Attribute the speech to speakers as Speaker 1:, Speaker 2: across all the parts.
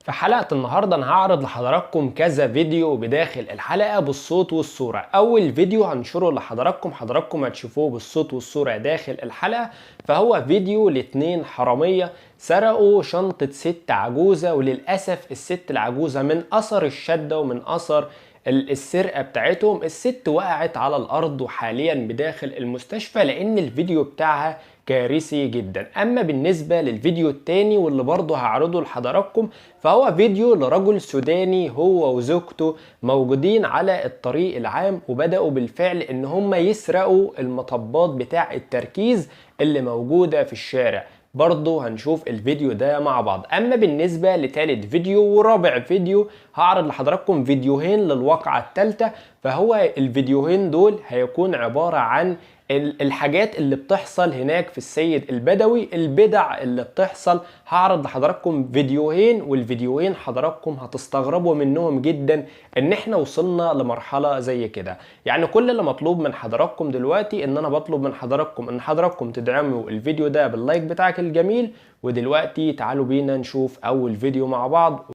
Speaker 1: في حلقة النهاردة انا هعرض لحضراتكم كذا فيديو بداخل الحلقة بالصوت والصورة. اول فيديو هنشره لحضراتكم، حضراتكم هتشوفوه بالصوت والصورة داخل الحلقة، فهو فيديو لاتنين حرامية سرقوا شنطة ست عجوزة، وللأسف الست العجوزة من أثر الشدة ومن أثر السرقة بتاعتهم الست وقعت على الأرض، وحاليا بداخل المستشفى لأن الفيديو بتاعها كارثي جدا. أما بالنسبة للفيديو التاني واللي برضه هعرضه لحضراتكم، فهو فيديو لرجل سوداني هو وزوجته موجودين على الطريق العام، وبدأوا بالفعل إن هم يسرقوا المطبات بتاع التركيز اللي موجودة في الشارع. برضه هنشوف الفيديو ده مع بعض. اما بالنسبة لتالت فيديو ورابع فيديو، هعرض لحضراتكم فيديوهين للواقعة التالتة، فهو الفيديوهين دول هيكون عبارة عن الحاجات اللي بتحصل هناك في السيد البدوي، البدع اللي بتحصل. هعرض لحضراتكم فيديوهين، والفيديوهين حضراتكم هتستغربوا منهم جدا ان احنا وصلنا لمرحلة زي كده. يعني كل اللي مطلوب من حضراتكم دلوقتي ان انا بطلب من حضراتكم ان حضراتكم تدعموا الفيديو ده بال like بتاعك الجميل. ودلوقتي تعالوا بينا نشوف اول فيديو مع بعض.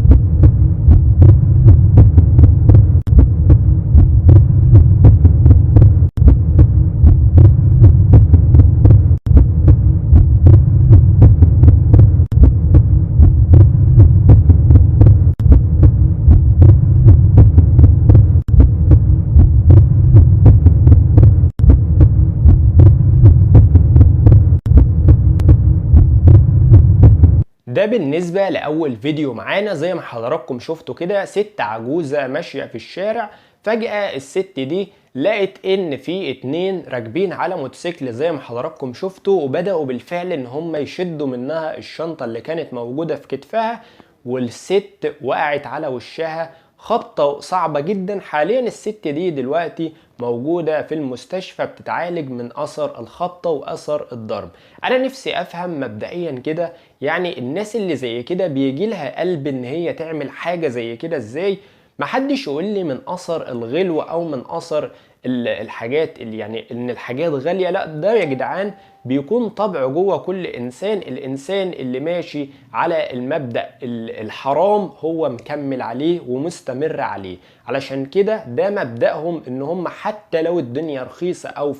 Speaker 1: ده بالنسبة لأول فيديو معانا، زي ما حضراتكم شفتوا كده ست عجوزة ماشية في الشارع، فجأة الست دي لقت ان في اتنين راكبين على موتوسيكل زي ما حضراتكم شفتوا، وبدأوا بالفعل ان هم يشدوا منها الشنطة اللي كانت موجودة في كتفها، والست وقعت على وشها خبطة صعبة جدا. حاليا الست دي دلوقتي موجودة في المستشفى بتتعالج من أثر الخبطة وأثر الضرب. أنا نفسي أفهم مبدئيا كده، يعني الناس اللي زي كده بيجي لها قلب إن هي تعمل حاجة زي كده إزاي؟ محدش يقول لي من أثر الغلو أو من أثر الحاجات اللي يعني إن الحاجات غالية، لا ده يا جدعان بيكون طبع جوه كل إنسان. الإنسان اللي ماشي على المبدأ الحرام هو مكمل عليه ومستمر عليه، علشان كده ده مبدأهم إن هم حتى لو الدنيا رخيصة أو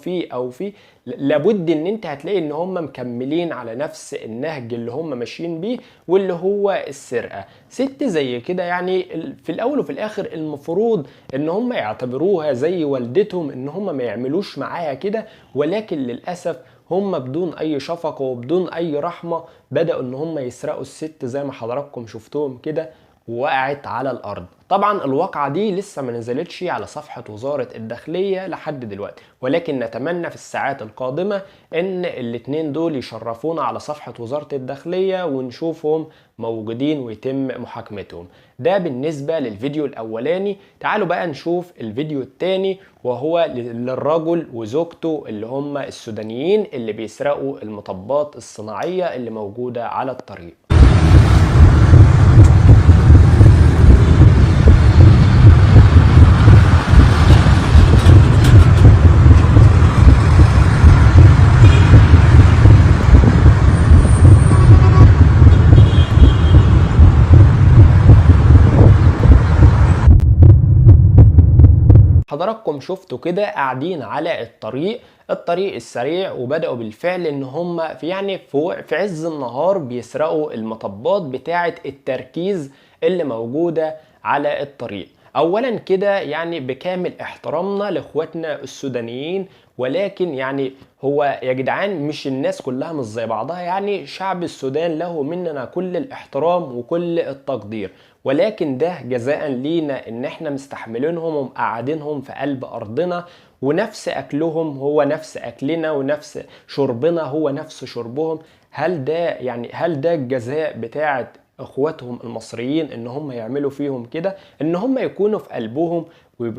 Speaker 1: في لابد إن أنت هتلاقي إن هم مكملين على نفس النهج اللي هم ماشيين بيه واللي هو السرقة. ست زي كده يعني في الأول وفي الآخر المفروض إن هم يعتبروها زي والدتهم، إن هم ما يعملوش معاها كده، ولكن للأسف هم بدون اي شفقة وبدون اي رحمة بدأوا ان هم يسرقوا الست زي ما حضراتكم شفتوهم كده، ووقعت على الارض. طبعا الواقعة دي لسه ما نزلتش على صفحة وزارة الداخلية لحد دلوقتي، ولكن نتمنى في الساعات القادمة ان الاتنين دول يشرفونا على صفحة وزارة الداخلية ونشوفهم موجودين ويتم محاكمتهم. ده بالنسبة للفيديو الاولاني. تعالوا بقى نشوف الفيديو التاني، وهو للرجل وزوجته اللي هم السودانيين اللي بيسرقوا المطبات الصناعية اللي موجودة على الطريق. حضراتكم شفتوا كده قاعدين على الطريق السريع، وبدأوا بالفعل ان هم في عز النهار بيسرقوا المطبات بتاعة التركيز اللي موجودة على الطريق. اولا كده يعني بكامل احترامنا لاخواتنا السودانيين، ولكن يعني هو يا جدعان مش الناس كلها مش زي بعضها، يعني شعب السودان له مننا كل الاحترام وكل التقدير، ولكن ده جزاء لينا ان احنا مستحملينهم ومقعدينهم في قلب ارضنا، ونفس اكلهم هو نفس اكلنا ونفس شربنا هو نفس شربهم. هل ده الجزاء بتاعت اخواتهم المصريين ان هم يعملوا فيهم كده، ان هم يكونوا في قلبهم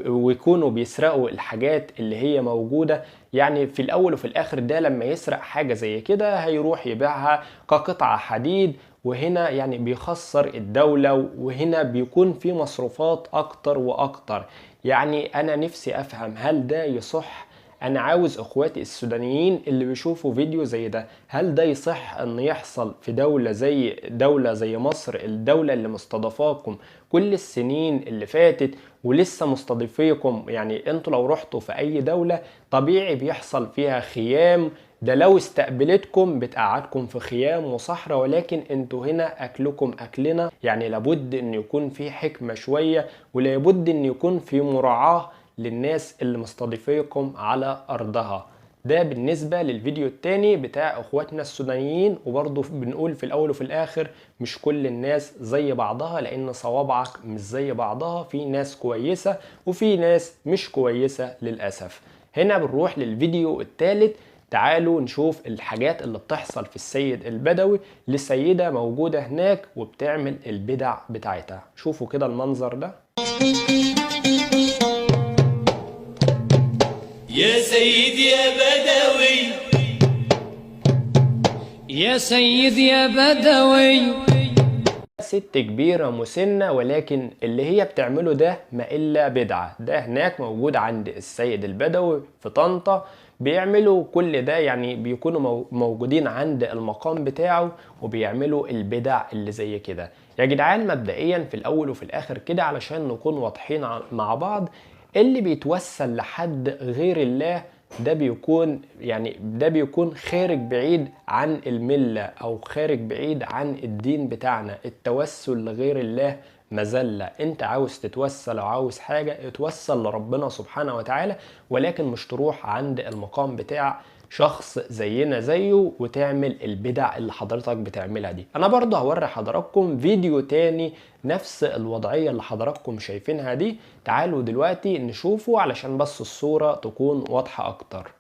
Speaker 1: ويكونوا بيسرقوا الحاجات اللي هي موجودة؟ يعني في الاول وفي الاخر ده لما يسرق حاجة زي كده هيروح يبيعها كقطعة حديد، وهنا يعني بيخسر الدولة، وهنا بيكون في مصروفات اكتر واكتر. يعني انا نفسي افهم هل ده يصح انا عاوز اخواتي السودانيين اللي بيشوفوا فيديو زي ده، هل ده يصح ان يحصل في دولة زي مصر، الدولة اللي مستضافاكم كل السنين اللي فاتت ولسه مستضيفيكم؟ يعني انتوا لو رحتوا في اي دولة طبيعي بيحصل فيها خيام، ده لو استقبلتكم بتقعدكم في خيام وصحراء، ولكن انتوا هنا اكلكم اكلنا. يعني لابد ان يكون في حكمة شوية، ولابد ان يكون في مراعاة للناس اللي مستضيفيكم على ارضها. ده بالنسبة للفيديو التاني بتاع اخواتنا السودانيين. وبرضه بنقول في الاول وفي الاخر مش كل الناس زي بعضها، لان صوابعك مش زي بعضها، في ناس كويسة وفي ناس مش كويسة للأسف. هنا بنروح للفيديو التالت، تعالوا نشوف الحاجات اللي بتحصل في السيد البدوي لسيدة موجودة هناك وبتعمل البدع بتاعتها. شوفوا كده المنظر ده.
Speaker 2: يا سيد يا بدوي،
Speaker 3: يا سيد يا بدوي.
Speaker 1: ست كبيرة مسنة، ولكن اللي هي بتعمله ده ما إلا بدعة. ده هناك موجود عند السيد البدوي في طنطا، بيعملوا كل ده، يعني بيكونوا موجودين عند المقام بتاعه وبيعملوا البدع اللي زي كده. يا جدعان مبدئيا في الأول وفي الآخر كده علشان نكون واضحين مع بعض، اللي بيتوسل لحد غير الله ده بيكون، يعني ده بيكون خارج بعيد عن الملة أو خارج بعيد عن الدين بتاعنا. التوسل لغير الله مذلة. انت عاوز تتوسل او عاوز حاجة اتوسل لربنا سبحانه وتعالى، ولكن مش تروح عند المقام بتاع شخص زينا زيه وتعمل البدع اللي حضرتك بتعملها دي. انا برضه هوري حضراتكم فيديو تاني نفس الوضعية اللي حضراتكم شايفينها دي، تعالوا دلوقتي نشوفه علشان بس الصورة تكون واضحة اكتر.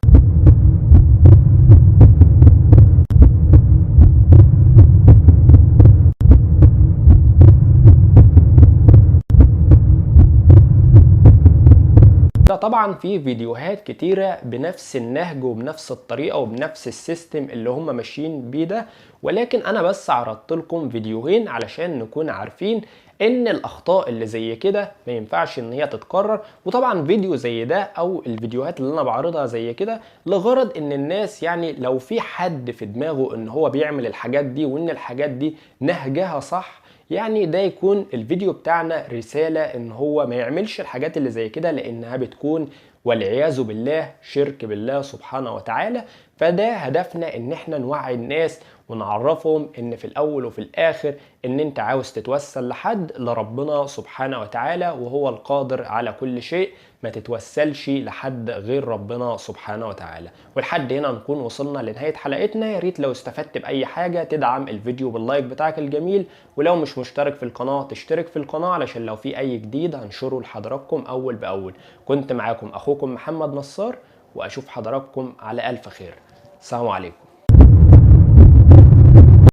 Speaker 1: ده طبعا في فيديوهات كتيرة بنفس النهج وبنفس الطريقة وبنفس ال system اللي هم ماشيين بيه ده، ولكن انا بس عرضت لكم فيديوهين علشان نكون عارفين ان الاخطاء اللي زي كده ما ينفعش ان هي تتكرر. وطبعا فيديو زي ده او الفيديوهات اللي انا بعرضها زي كده لغرض ان الناس، يعني لو في حد في دماغه ان هو بيعمل الحاجات دي وان الحاجات دي نهجها صح، يعني ده يكون الفيديو بتاعنا رسالة ان هو ما يعملش الحاجات اللي زي كده، لانها بتكون والعياذ بالله شرك بالله سبحانه وتعالى. فده هدفنا، ان احنا نوعي الناس ونعرفهم ان في الاول وفي الاخر ان انت عاوز تتوسل لحد لربنا سبحانه وتعالى وهو القادر على كل شيء، ما تتوسلش لحد غير ربنا سبحانه وتعالى. ولحد هنا نكون وصلنا لنهاية حلقتنا. يا ريت لو استفدت بأي حاجة تدعم الفيديو بال like بتاعك الجميل، ولو مش مشترك في القناة تشترك في القناة علشان لو في أي جديد هنشره لحضراتكم أول بأول. كنت معاكم أخوكم محمد نصار، وأشوف حضراتكم على ألف خير. السلام عليكم.